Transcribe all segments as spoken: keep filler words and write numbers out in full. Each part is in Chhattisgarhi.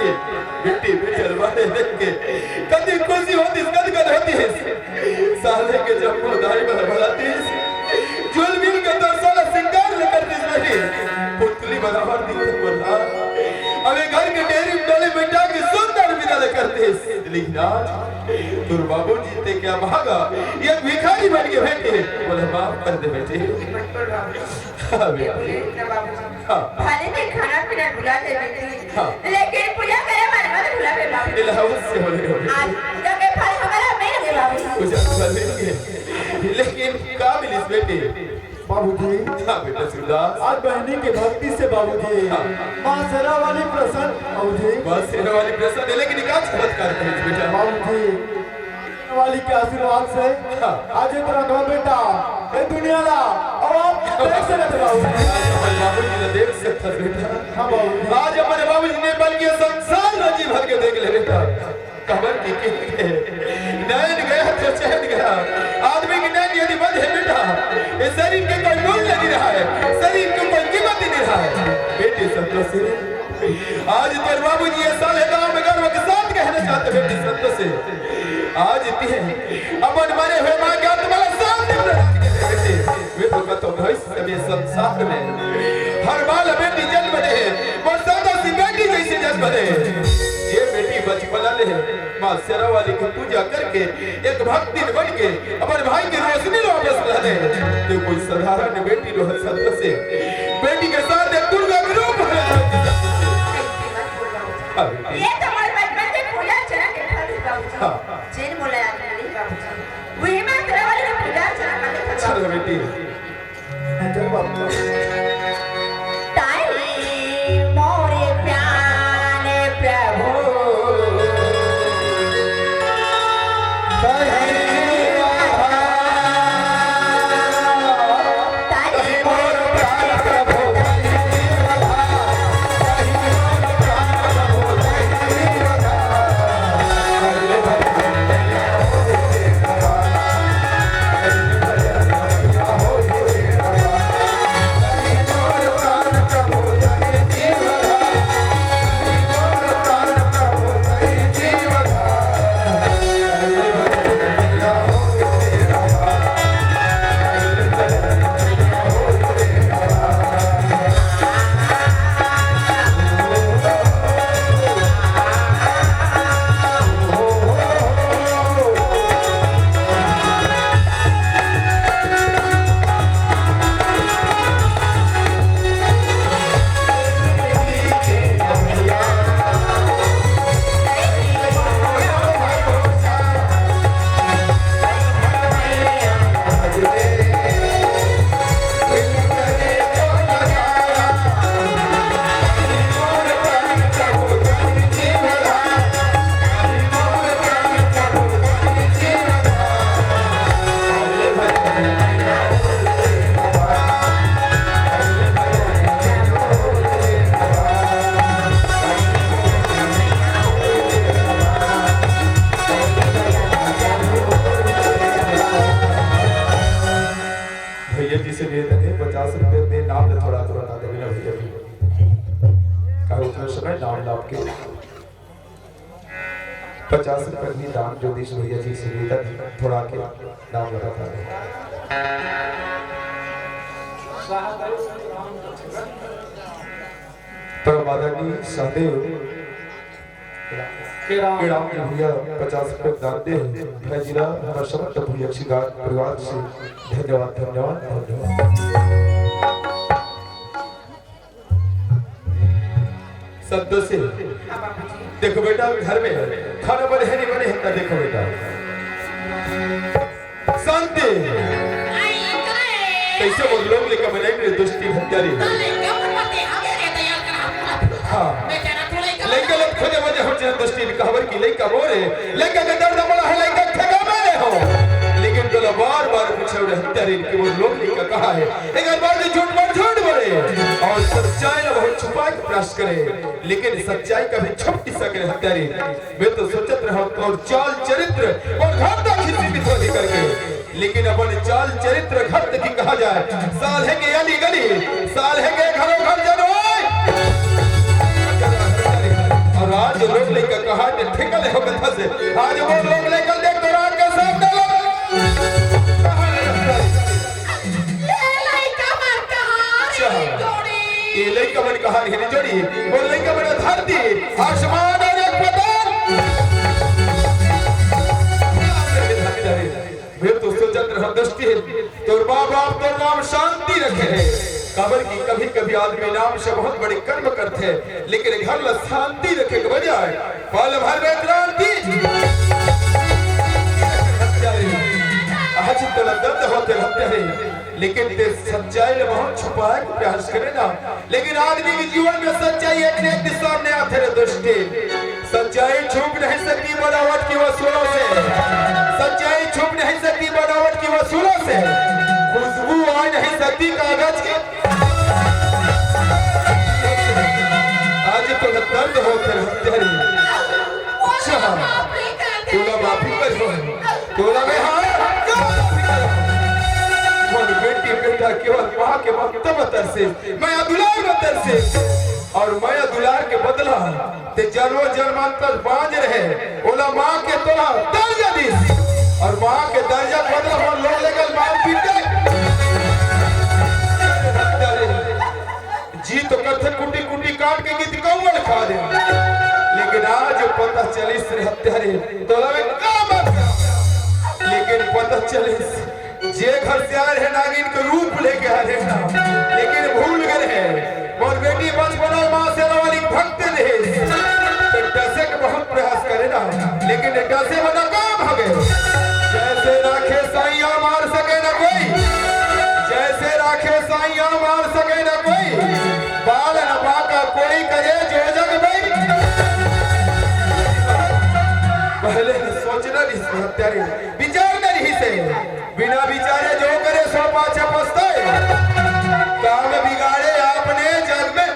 बेटी बेटल वाले देख के कति खुशी होतिस, गदगद होतिस। साले के जब मोदाई बल बलातिस, जुलबिल के तोर साला सिंगार ले करतिस बेटी, पुतली बराबर दिखत बोला। अबे घर के डेरी डोली बिठा के सुंदर बिदा ले करतिस। लेकिन आज तोर बाबूजी ते क्या भागा, ये भिखारी बन के बेटी, बोले माफ कर दे बेटी। हाँ बेटी। हाँ। भले मैं खाना पीना भुला दे बेटी, हाँ। लेकिन पूजा करे मारे मत भुला बे बाबू। इलाहू से बोले हो। आज पूजा के फल हमारा मैं लगे बाबू। पूजा फल मिल गए। लेकिन का मिलिस बेटी? बाबूजी। हाँ बेटा शिवदास। आज बहनी के भक्ति से बाबूजी। हाँ। माँ शेरा वाली प्रसन्न बाबूजी। माँ शेरा वाली प्रसन्न है, लेकिन का चमत्कार करिस बेटा? बाबूजी, वाली के आशीर्वाद से हाँ। आज इतना गाँव बेटा, ए दुनिया ला, अब आप देख सकते बाबूजी। आज हमारे बाबूजी ने देख सकता बेटा। हाँ बाबूजी। आज हमारे बाबूजी ने बन के संसार राजी भर के देख ले बेटा। कमर की कीमत है, नैन गया तो चैन गया। आदमी की नैन यदि बंद है बेटा, इस शरीर के कोई मूल्य नहीं रहा है, शरीर की कोई कीमत ही नहीं रहा है। बेटी संतोषी, आज तोर बाबूजी ये साले गांव में गर्व के साथ कहना चाहते बेटी संतोषी, आज इतने अपन मरे हुए माँ के आत्मा ला शांति प्रदान करे बेटी। मैं तो कहता हूँ भविष्य में संसार में हर बाल बेटी जन्म दे, मोर संतोषी बेटी जैसे जन्म दे। ये बेटी बचपना ले माँ शेरा वाली की पूजा करके एक भक्तिन बन के अपन भाई की रोशनी ला वापस ला दे। तो कोई साधारण बेटी लो संतोषी, बेटी के साथ एक दुर्गा के रूप है। हाँ, बेटी। ये तो मोर बचपन के पूजा अर्चना के फल है बाबूजी। हाँ। जेन मोला याद नहीं बाबूजी। वही मैं तेरा वाली में पूजा अर्चना करने फल चलो बाबूजी। बेटी। चलो बाबू। ताई मोरे प्यार प्रभु। भैया जी से निवेदन है, पचास रुपए में नाम ले थोड़ा सा बता देवे ना भैया जी। का उतना समय नाम ला आपके पचास रुपए भी दान जो दीस भैया जी से निवेदन है, थोड़ा के नाम ला बता दे। परम आदरणीय सहदेव केराम। केराम जी भैया पचास रुपए दान दे हैं। भाई जी ला हमारे समस्त भैया श्रीदास परिवार से धन्यवाद, धन्यवाद, धन्यवाद। संतोषी, देखो बेटा, घर में खाना बने है, नहीं बने है, देखो बेटा। शांति। कैसे वो लोग लेकर बनाएंगे दोस्ती भंडारी? हाँ। लइका लोग खोजे वजह हो जन दोस्ती कहवर की लइका मोरे, लइका के दर्द बड़ा है, लइका ठगा मैंने हो। लेकिन तोला बार-बार पूछे उड़े हत्यारी कि वो लोग लइका कहाँ है? एक बार जो झूठ पर झूठ बोले और सच्चाई ला बहुत छुपा के प्रयास करे, लेकिन सच्चाई कभी छुप नहीं सके हत्यारी। मैं तो सोचत रहा तोर चाल चरित्र और घर तक ही सीमित होने करके, लेकिन अपन चाल चरित्र घर तक ही कहा जाए। साल है के अली गली, साल है के घरों घर जन होए। और आज आज वो लोग लेकर देख तो रात के सामने लग। ये लइका मन कहाँ रे जोड़ी? ये लइका मन कहाँ रे जोड़ी? वो लइका मन धरती, आसमान और एक पताल। मेरे दोस्तों, चंद्र हम दृष्टि है। तोर माँ बाप तोर नाम शांति रखे है, काबर कि कभी-कभी आदमी नाम से बहुत बड़े कर्म करथे, लेकिन घर ला शांति रखे के बजाय पल भर में क्रांति। आज तोला दर्द होथे, होथे रे, लेकिन ते सच्चाई ला बहुत छुपाए के प्रयास करे ना, लेकिन आदमी के जीवन में सच्चाई एक न एक दिन सामने आथे रे दोस्ती। सच्चाई छुप नहीं सकती बनावट की वसूलों से, सच्चाई छुप नहीं सकती बनावट की वसूलों से, खुशबू आ नहीं सकती कागज के। आज तो दर्द होथे रे। अच्छा, तोला माफी कर, तोला मैं हाँ, मोर बेटी बेटा केवल माँ के ममता बर तरसे, मया दुलार बर तरसे, और मया दुलार के बदला ते जन्मों जन्मांतर बांझ रहे, ओला माँ के तोला दर्जा दिस, और माँ के दर्जा के बदला मोर लोग लेकर मारपीट के जी तो करथे कुटी कुटी काट के गीत कौवल खा दे, लेकिन आज पता चलिस रे हत्यारे, तोला मैं का मर, लेकिन पता चलिस जे घर से आए रहे नागिन के रूप लेके आए रहे ना, लेकिन भूल गए रहे। मोर बेटी बचपन और माँ से वाली भक्त रहे, तो डसे के बहुत प्रयास करे ना, लेकिन डसे वाला काम हो गए। जैसे राखे साइया मार सके ना कोई, जैसे राखे साइया मार सके ना कोई, बाल न बाका कोई करे जो जग में। पहले सोचना नहीं हत्यारे, विचार नहीं से बिना विचारे जो करे सो पाछे पछताए। काम बिगाड़े आपने जग में।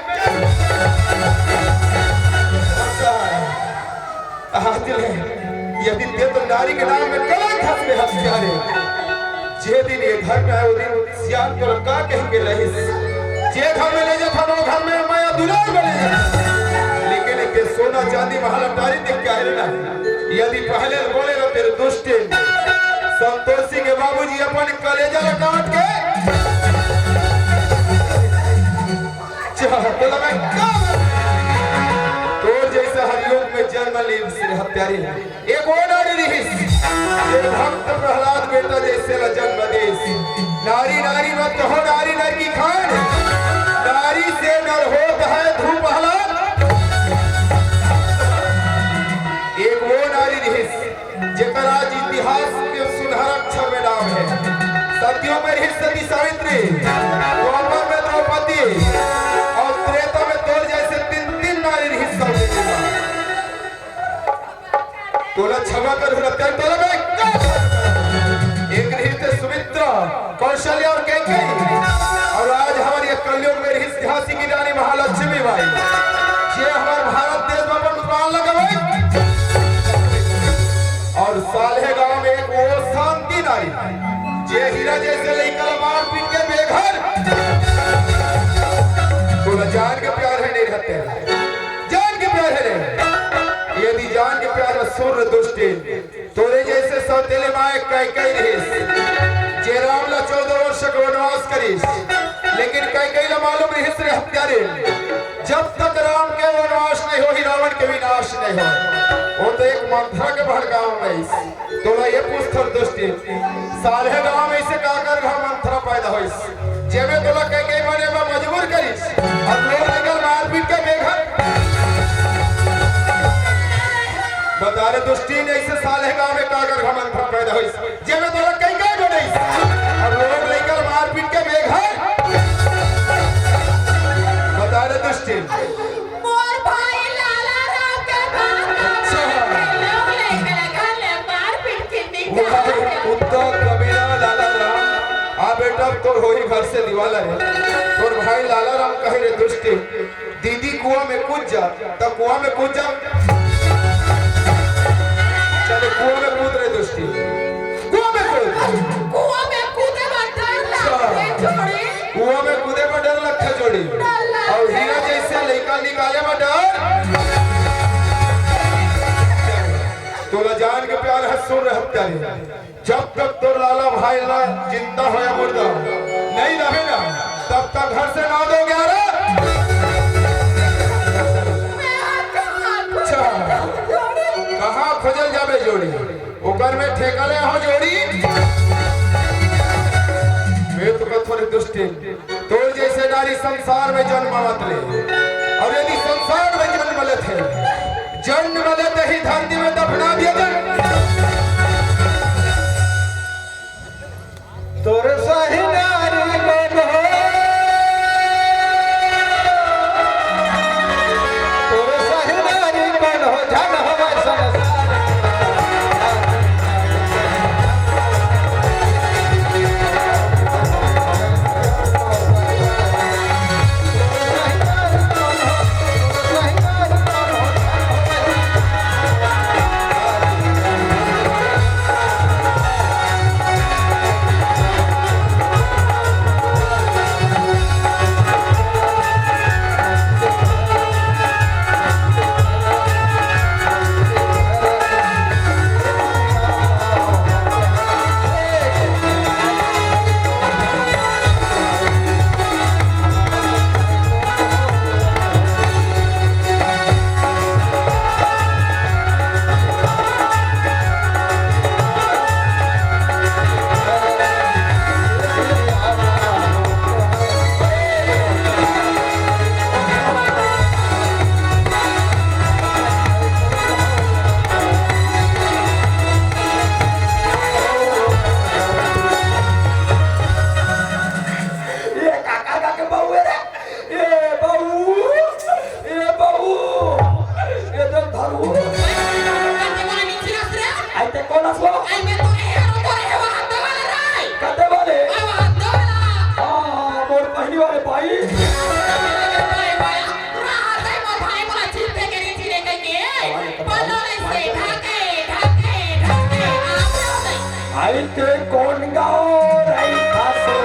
आज ले, यदि ते तो नारी के नाम में कलंक हस में हत्यारे। जे दिन ये घर में आए, वो दिन सियान तो का कह के रहिस। जे घर में ले जाता, वो घर में मया दुलार में ले जाता। लेकिन एक सोना चांदी महल अटारी देख के आए ना। यदि पहले बोले ना तेरे दुष्ट संतोषी के बाबूजी अपन कलेजा ला काट के चाह, बोला मैं का तोर जैसा हर युग में जन्म लीन सिर हत्यारी। एक वो नारी रहिस, एक भक्त प्रहलाद बेटा जैसे ला जन्म देस। नारी नारी मत कहो, नारी नर की खान, नारी से नर होत है ध्रुव प्रहलाद। एक वो नारी रहिस, जेकर आज इतिहास के सुनहरा अक्षर में नाम है। सतियों में रहिस सती सावित्री, द्वापर में द्रौपदी, और त्रेता में तोर जैसे तीन, तीन नारी रहिस सावित्री। तोला क्षमा करूँ ना, तेरे तोला मैं एक रहिस सुमित्रा, कौशल्या और कैकेयी, और आज हमारी कलयुग में रहिस झांसी की रानी महालक्ष्मी बाई, जे हमारे भारत देश में अपन प्राण लगावे। और साल्हेगांव में एक वो शांति नारी, जे हीरा जैसे लइका ला मार पीट के बेघर। तोला जान के प्यार है नहीं रहते, जान के प्यार है नहीं। यदि जान के प्यार है, सुन रे दुष्टी, तोरे जैसे सौतेले माय कैकेयी रहिस, जे राम ला चौदह वर्ष के वनवास करिस, लेकिन कैकेयी ला मालूम रहिस रे हत्यारे, जब तक राम के वनवास नहीं होही, रावण के विनाश नहीं हो। वो तो एक मंथरा के भड़काव में रहिस। तोला ये पूछथों दुष्टी, साल्हेगांव में ऐसे काकर घर मंथरा पैदा होइस, जेमे तोला कैकेयी बने में मजबूर करिस, और लोग लेकर मारपीट के बेघर। बता रे दुष्टी, ऐसे साल्हेगांव में काकर घर मंथरा पैदा होइस, जेमे तोला कैकेयी बनइस, और लोग लेकर मारपीट के बेघर। बता रे दुष्टी। मोर भाई लाला राम के बात अच्छा। लोग लेकर घर ले मार पीट के निकाल। कुत्ता कमीना लाला राम, आ बेटा, तोर होही घर से दिवाला रे। तोर भाई लाला राम कहे रे दुष्टी, दीदी कुआं में कूद जा, त कुआं में कूद जा। चले कुआं में कूद रे दुष्टी, कुआं में कूद। कुआं में कूदे बर डर लगथे जोड़ी। कुआं में कूदे बर डर लगथे जोड़ी। डर लगथे। और हीरा जैसे लइका निकाले बर डर। जान के प्यार है, सुन रहे हत्या रे। जब तक तोर लाला भाई ला जिंदा हो या मुर्दा नहीं रहे ना, तब तक घर से ना दो ग्यारह। अच्छा, कहाँ खोजल जाबे जोड़ी? ओकर में ठेका ले हो जोड़ी। मैं तो कथों रे दुष्टिन, तोर जैसे नारी संसार में जन्म मत ले, और यदि संसार में जन्म लेथे, जन्म लेते ही धरती में दफना दिया जाए। तोर सही नारी कौन हो? तोर सही नारी कौन हो? जन हो संसार। ये काका का के बहू है रे। ए बहू, ए बहू, ए जल धरू। कते बोला मिथिलास रे? आई ते कोन असलो? आई मैं तो नहीं हूँ, तो नहीं हूँ, हाथ वाला रे। कते बोले? आई हाथ वाला। हाँ, मोर पहली वाले भाई। भाई, भाई, पूरा हाथ है, मोर भाई बोला, चीज दे के नहीं चीज दे के। बोलो रे, से ढाके, ढाके, ढाके, आप लोग नहीं। आई ते कोन गाँव रही खासो?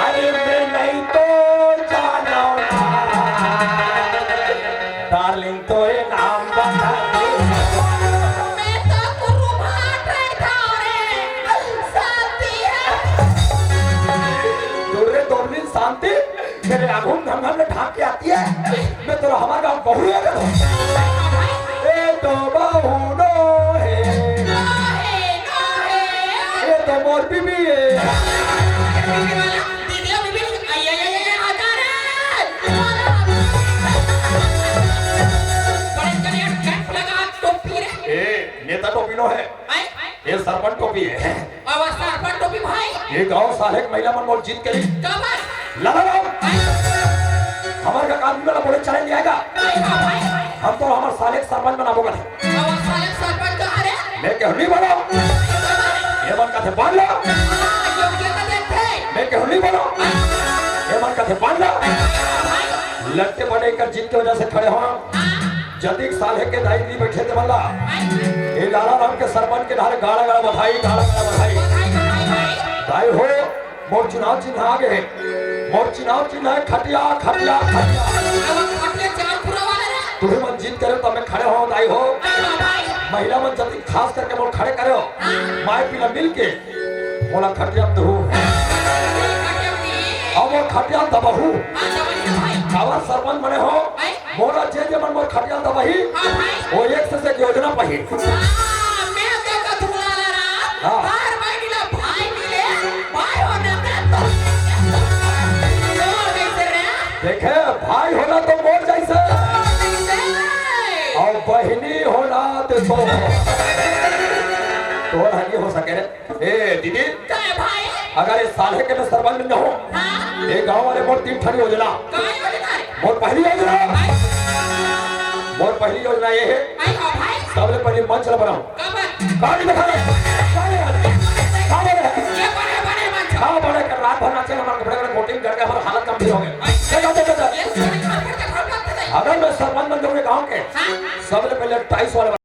अरे मैं नहीं तो जाना डार्लिंग, तो ये नाम बता दे। मैं तो कुरु भाट रही था रे, शांति है। दूर रे, दो मिनट शांति। मेरे आगू में घम घम में ढाक के आती है। मैं तो हमारे गाँव बहू है। ए तो बहू नो है। ए तो मोर बीबी है। ए, नेता टोपी नो है। ये सरपंच टोपी है। अब सरपंच टोपी भाई। ये गांव साले के महिला मन मोर जीत के लिए। कबर? लगा लो। भाई। हमारे का आदमी वाला बोले चले नहीं आएगा। भाई, हाँ भाई। हम तो हमारे साले के सरपंच बनाबो का। अब साले के सरपंच कहाँ रे? मैं कहूँ नहीं बनो। ये मन का थे बांध लो। हाँ, योग्यता देखते। मैं कहूँ नहीं बनो। ये मन का थे बांध लो। भाई। लट्टे बड़े कर जीत की वजह से खड़े हो। जल्दी साले के दाई दी बैठे ते बल्ला। ए लाला राम के सरपंच के धारे गाड़ा गाड़ा बधाई, गाड़ा गाड़ा बधाई। बधाई, बधाई, भाई। दाई हो, मोर चुनाव चिन्ह आ गए। मोर चुनाव चिन्ह है खटिया, खटिया, खटिया। अब खटिया चार पूरा वाला रे। तुम्हें मन जीत करे तब मैं खड़े हो दाई हो। हाँ, भाई। महिला मन जल्दी खास करके मोर खड़े करे हो। हाँ। माय पीला मिल के मोला खटिया दहू। खटिया दी। अब मोर खटिया दबहू। हाँ, दबहू, भाई। काबर सरपंच बने हो? भाई। मोला जे जे मन मोर खटिया दबाही, हाँ भाई। वो एक से एक योजना पाही। हाँ, मैं तो कथू लाला राम, हाँ। हर महीने ला भाई मिले, भाई होना मैं तो मोर जैसे रे। देखे, भाई होना तो मोर जैसे। मोर जैसे। और बहिनी होना तो, तो तोर हनी हो सके रे। ए दीदी, का है भाई? अगर ये साले के मैं सरपंच बन जाऊँ, हाँ? ये गांव वाले मोर तीन ठन योजना। का योजना रे? मोर पहली योजना, भाई। मोर पहली योजना ये है, भाई, हाँ भाई। सबले पहले मंच ला बनाऊँ। का बात? गाड़ी दिखा दे। गाड़ी दिखा दे। का बोले? ये बड़े, बड़े मंच। हाँ, बड़े कर रात भर नाचे, हमारे कपड़े, कपड़े कोटिंग करके हमारे हालत गंभीर हो गए। भाई। चल, चल, चल, चल। ये सोने का पत्थर का घर बनते थे। अगर मैं सरपंच बन जाऊँ ये गांव के, हाँ? सबले पहले टाइल्स वाले